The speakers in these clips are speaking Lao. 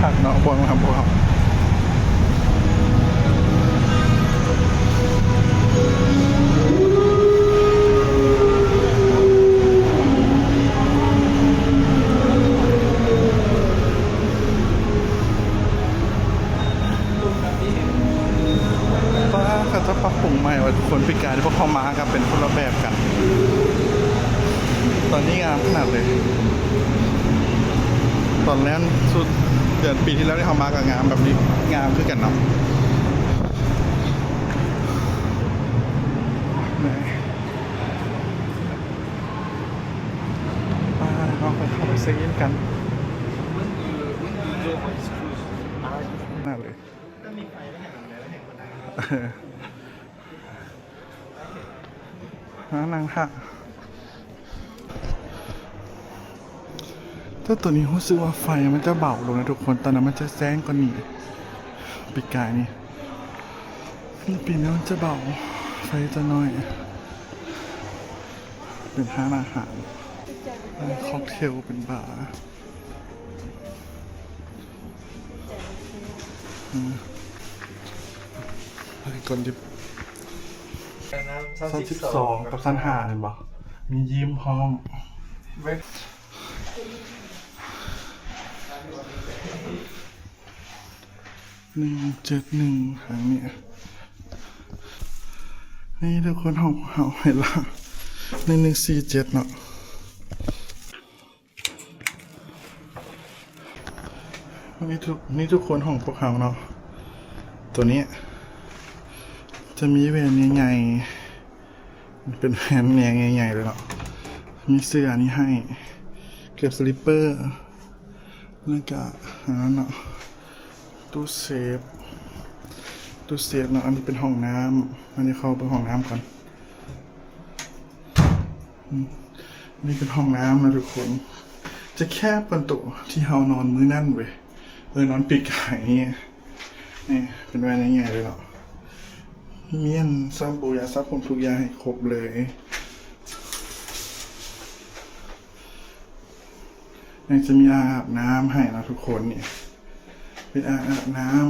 ຄັກເນາະ ບ່ອນມາຫາພວກເຮົາ. ປ້າ ເຂົາເຈົ້າປັບປຸງໃໝ່ວ່າ ທຸກຄົນ ປີກາຍທີ່ພວກເຮົາມາກໍເປັນຄົນລະແບບກັນ. ຕອນນີ້ງາມຂະໜາດເລີຍ. ຕອນແລ່ນສຸດເດືອນປີທີ່ແລ້ວທີ່ເຮົາມາກໍງາມແບບນີ້ ງາມຄືກັນເນາະ. ໄປ ເຮົາໄປເຂົ້າໄປເຊັກອິນກັນ. ນັ້ນເລີຍ. ມານັ່ງຖ້າ. ແຕ່ໂຕນີ້ຮູ້ສຶກວ່າໄຟມັນຈະເບົາລົງນະທຸກຄົນ, ຕອນນັ້ນມັນຈະແຈ້ງກວ່ານີ້ ປີກາຍນີ້. ປີນີ້ມັນຈະເບົາ ໄຟຈະໜ້ອຍ. ເປັນຮ້ານອາຫານ ຮ້ານຄັອກເທວ ເປັນບາ. ອືມ ໄປກ່ອນດິ. ຊັ້ນສິບສອງກັບຊັ້ນຫ້າແມ່ນບໍ່? ມີຢິມພ້ອມ. ໜຶ່ງເຈັດໜຶ່ງ ທາງນີ້. ນີ້ທຸກຄົນ ຫ້ອງເຮົາເຫັນລະ ໜຶ່ງໜຶ່ງສີ່ເຈັດເນາະ. ນີ້ທຸກ ນີ້ທຸກຄົນ ຫ້ອງພວກເຮົາເນາະ. ໂຕນີ້ຈະມີແວ່ນໃຫຍ່ໆ ເປັນແວ່ນແຍງໃຫຍ່ໆເລີຍເນາະ. ມີເສື້ອອັນນີ້ໃຫ້ ເກີບສະລິບເປີ ແລ້ວກະອັນນັ້ນເນາະ ຕູ້ເຊຟ ຕູ້ເຊຟເນາະ. ອັນນີ້ເປັນຫ້ອງນ້ຳ ອັນນີ້ເຂົ້າເບິ່ງຫ້ອງນ້ຳກ່ອນ. ອືມ ນີ້ເປັນຫ້ອງນ້ຳນະທຸກຄົນ ຈະແຄບກວ່າໂຕທີ່ເຮົານອນມື້ນັ້ນເວີຍ ເອີ ນອນປີກາຍນີ້. ນີ້ເປັນແວ່ນໃຫຍ່ໆເລີຍເນາະ ມີອັນແຊມປູ ຢາສະຜົມ ທຸກຢ່າງໃຫ້ຄົບເລີຍ. ຍັງຈະມີອ່າງອາບນ້ຳໃຫ້ເນາະທຸກຄົນ. ນີ້ເປັນອ່າງອາບນ້ຳ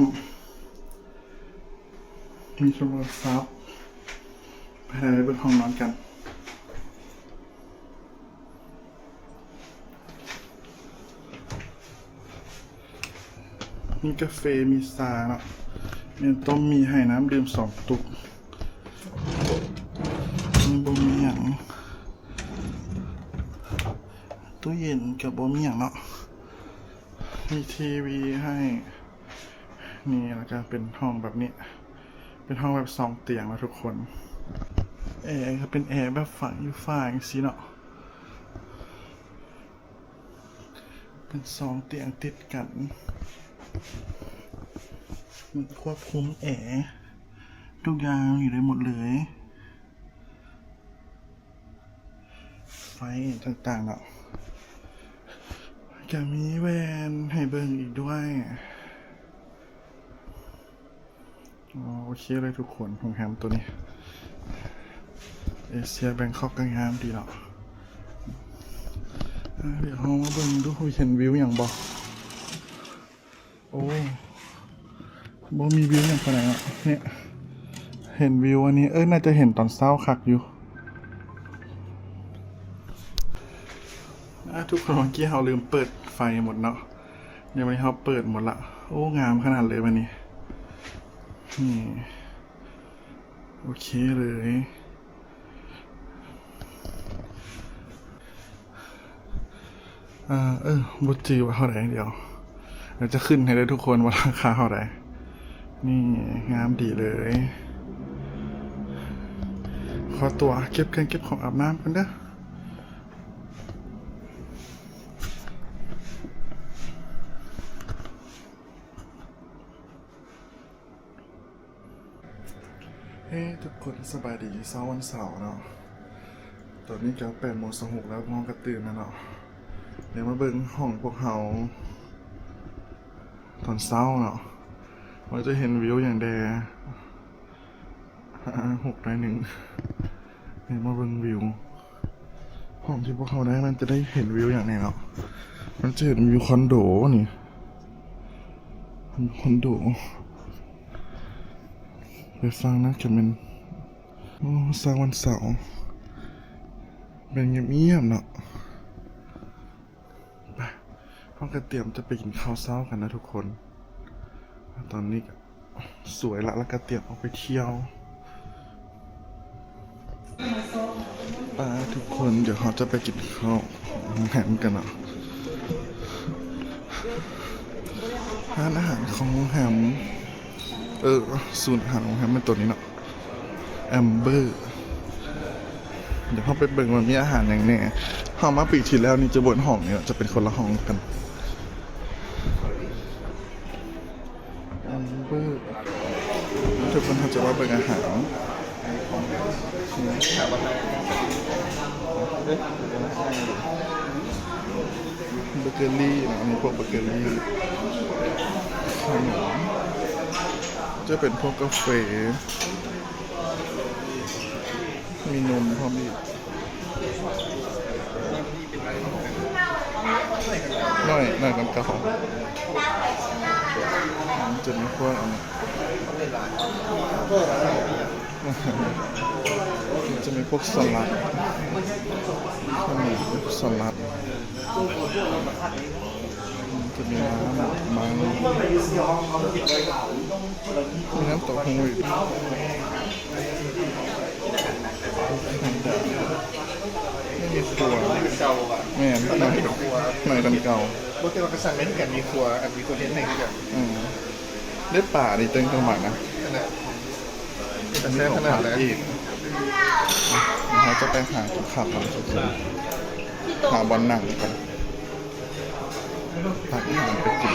ມີໂທລະສັບ. ໄປ ເຮົາໄປເບິ່ງຫ້ອງນອນກັນ. ມີກາເຟ ມີຊາເນາະ ມີຕົ້ມໝີ່ໃຫ້ ນ້ຳດື່ມສອງຕຸກ. ນີ້ບໍ່ມີຫຍັງ ຕູ້ເຢັນກໍບໍ່ມີຫຍັງເນາະ. ມີທີວີໃຫ້ ນີ້ ແລ້ວກໍເປັນຫ້ອງແບບນີ້ ເປັນຫ້ອງແບບສອງຕຽງເນາະທຸກຄົນ. ແອກໍເປັນແອແບບຝັງຢູ່ຝາຈັ່ງຊີ້ເນາະ ເປັນສອງຕຽງຕິດກັນ. ຄວບຄຸມແອ ທຸກຢ່າງຢູ່ໄດ້ໝົດເລີຍ. ໄຟຕ່າງໆເນາະ ກະມີແວ່ນໃຫ້ເບິ່ງອີກດ້ວຍ. ອໍ ໂອເຄເລີຍທຸກຄົນ ໂຮງແຮມໂຕນີ້ ເອເຊຍແບງຄອກ ກໍງາມດີເນາະ. ອາ ດຽວເຮົາມາເບິ່ງດູ ເຫັນວິວຫຍັງບໍ່? ໂອ້ ບໍ່ມີວິວຫຍັງປານໃດເນາະ. ເນຍ ເຫັນວິວອັນນີ້ ເອີ ໜ້າຈະເຫັນຕອນເຊົ້າຄັກຢູ່. ອາ ທຸກຄົນ ເມື່ອກີ້ເຮົາລືມເປີດໄຟໝົດເນາະ. ດຽວວັນນີ້ເຮົາເປີດໝົດລະ. ໂອ້ ງາມຂະໜາດເລີຍວັນນີ້. ນີ້ ໂອເຄເລີຍ. ເອີ ບໍ່ຈື່ວ່າເທົ່າໃດ ດຽວ ດຽວຈະຂຶ້ນໃຫ້ເດີທຸກຄົນວ່າລາຄາເທົ່າໃດ. ນີ້ ງາມດີເລີຍ. ຂໍຕົວເກັບເຄື່ອງເກັບຂອງອາບນ້ຳກ່ອນເດີ. ເອີ ທຸກຄົນສະບາຍດີ ເຊົ້າວັນເສົາເນາະ. ຕອນນີ້ກໍແປດໂມງຊາວຫົກແລ້ວ ພວກເຮົາກໍຕື່ນແລ້ວເນາະ. ດຽວມາເບິ່ງຫ້ອງພວກເຮົາຕອນເຊົ້າເນາະ ວ່າຈະເຫັນວິວຫຍັງແດ່. ຫົກໜ້ອຍໜຶ່ງ. ດຽວມາເບິ່ງວິວ ຫ້ອງທີ່ພວກເຮົາໄດ້ ມັນຈະໄດ້ເຫັນວິວຫຍັງແດ່ເນາະ. ມັນຈະເຫັນວິວຄອນໂດນີ້. ຄອນໂດ ໄປຝັ່ງນັ້ນກະແມ່ນ ໂອ້ ເຊົ້າວັນເສົາ ແມ່ນງຽບໆເນາະ. ໄປ ເຮົາກະຕຽມຈະໄປກິນເຂົ້າເຊົ້າກັນນະທຸກຄົນ. ຕອນນີ້ກະສວຍລະ ລະກະຕຽມອອກໄປທ່ຽວ. ໄປທຸກຄົນ ດຽວເຮົາຈະໄປກິນເຂົ້າໂຮງແຮມກັນເນາະ. ຮ້ານອາຫານຂອງໂຮງແຮມ ເອີ ສູນອາຫານໂຮງແຮມແມ່ນໂຕນີ້ເນາະ ແອມເບີ. ດຽວເຮົາໄປເບິ່ງວ່າມີອາຫານຫຍັງແດ່. ເຮົາມາປີທີ່ແລ້ວນີ້ຈະບໍ່ແມ່ນຫ້ອງນີ້ເນາະ ຈະເປັນຄົນລະຫ້ອງກັນ. ແອມເບີ ທຸກຄົນ ເຮົາຈະມາເບິ່ງອາຫານ. ເບເກີຣີເນາະ ອັນນີ້ພວກເບເກີຣີ ຂະໜົມ ຈະເປັນພວກກາເຟ ມີນົມພ້ອມອີກ. ໜ້ອຍ ໜ້ອຍກວ່າເກົ່າ. ມັນຈະມີພວກອັນ ມັນຈະມີພວກສະຫຼັດ ສະຫຼັດ ຈະມີນ້ຳມັນ ມີນ້ຳເຕົ້າຫູ້ອີກ. ນີ້ມີຄົວ ແມ່ນ ໜ້ອຍ ໜ້ອຍກວ່າເກົ່າ. ບໍ່ ແຕ່ວ່າກະສັ່ງແມ່ນກັນ ມີຄົວ ອັນ ມີຄົວເຮັດໃຫ້ຄືກັນ. ອືມ ໄດ້ປານີ້ເຕັມກະບັງນະ ອັນນັ້ນ ເປັນຕາແຊບຂະໜາດໃດ. ເຮົາຈະໄປຫາກິນເຂົ້າກັນ ຫາບ່ອນນັ່ງກັນ ຫາອາຫານໄປກິນ.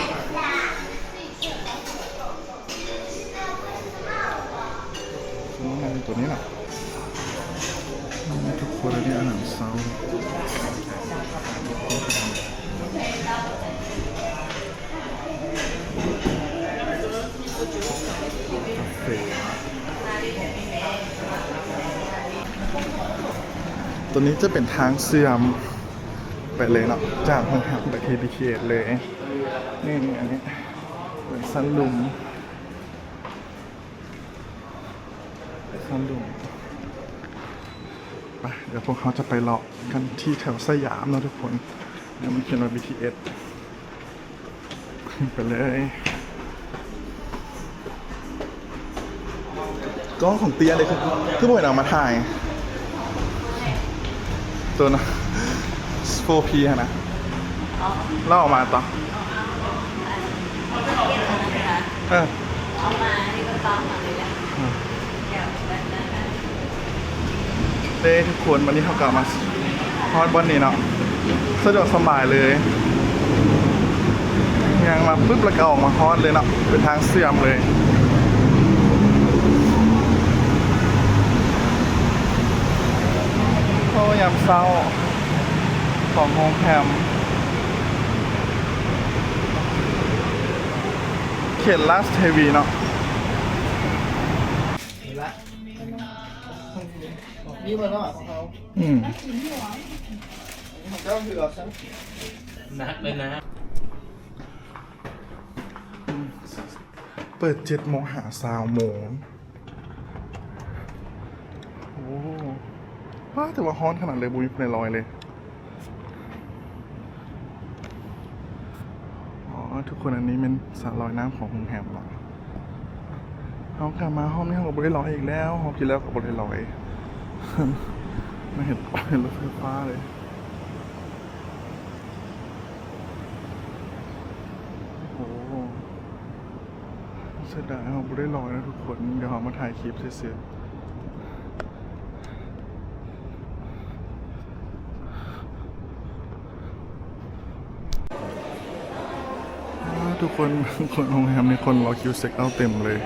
ໂຕນີ້ນະ ນີ້ທຸກຄົນ ອັນນີ້ອາຫານເຊົ້າ ກາເຟ. ໂຕນີ້ຈະເປັນທາງເຊື່ອມໄປເລີຍເນາະ ຈາກໂຮງແຮມໄປທີ່ບີທີເອສເລີຍ. ນີ້ ອັນນີ້ເປັນຊັນຣູມ ໄປ ດຽວພວກເຮົາຈະໄປເລາະກັນທີ່ແຖວສະຫຍາມເນາະທຸກຄົນ. ແລ້ວມັນຂຽນວ່າ ບີທີເອສ ໄປເລີຍ. ກ້ອງຂອງເຕ້ເດ ຄື ຄືບໍ່ເຫັນເອົາມາຖ່າຍ ໂຕນະ ໂຟພີຫັ້ນນະ. ອໍ ລາວເອົາມາຕໍ່ ເອີ ເອີ ເດ້ທຸກຄົນ. ບາດນີ້ເຮົາກະມາຮອດບ່ອນນີ້ເນາະ ສະດວກສະບາຍເລີຍ ຍ່າງມາປຶບລະກະອອກມາຮອດເລີຍເນາະ ເປັນທາງເຊື່ອມເລີຍ. ໂອ້ ຍາມເຊົ້າຂອງໂຮງແຮມ ເຂດລາຊເທວີເນາະ. ນີ້ບໍ່ເນາະຂອງເຮົາ ອືມ ຂອງເຈົ້າຄືເອົາຊັ້ນ ໜັກເລີຍນະ. ເປີດເຈັດໂມງຫາຊາວໂມງ. ໂອ້ ວ້າ ແຕ່ວ່າຮ້ອນຂະໜາດເລີຍ ບໍ່ມີຜູ້ໃດລອຍເລີຍ. ອໍ ທຸກຄົນ ອັນນີ້ແມ່ນສະລອຍນ້ຳຂອງໂຮງແຮມເນາະ. ເຮົາກະມາຮອບນີ້ເຮົາກະບໍ່ໄດ້ລອຍອີກແລ້ວ ຮອບທີ່ແລ້ວກະບໍ່ໄດ້ລອຍ ມາເຫັນ ເຫັນລົດໄຟຟ້າເລີຍ. ໂອ້ ເສຍດາຍເຮົາບໍ່ໄດ້ລອຍນະທຸກຄົນ ດຽວເຮົາມາຖ່າຍຄລິບຊື່ໆ. ອ້າ ທຸກຄົນ ຄົນໂຮງແຮມນີ້ ຄົນລໍຄິວເຊັກເອົາເຕັມເລີຍ.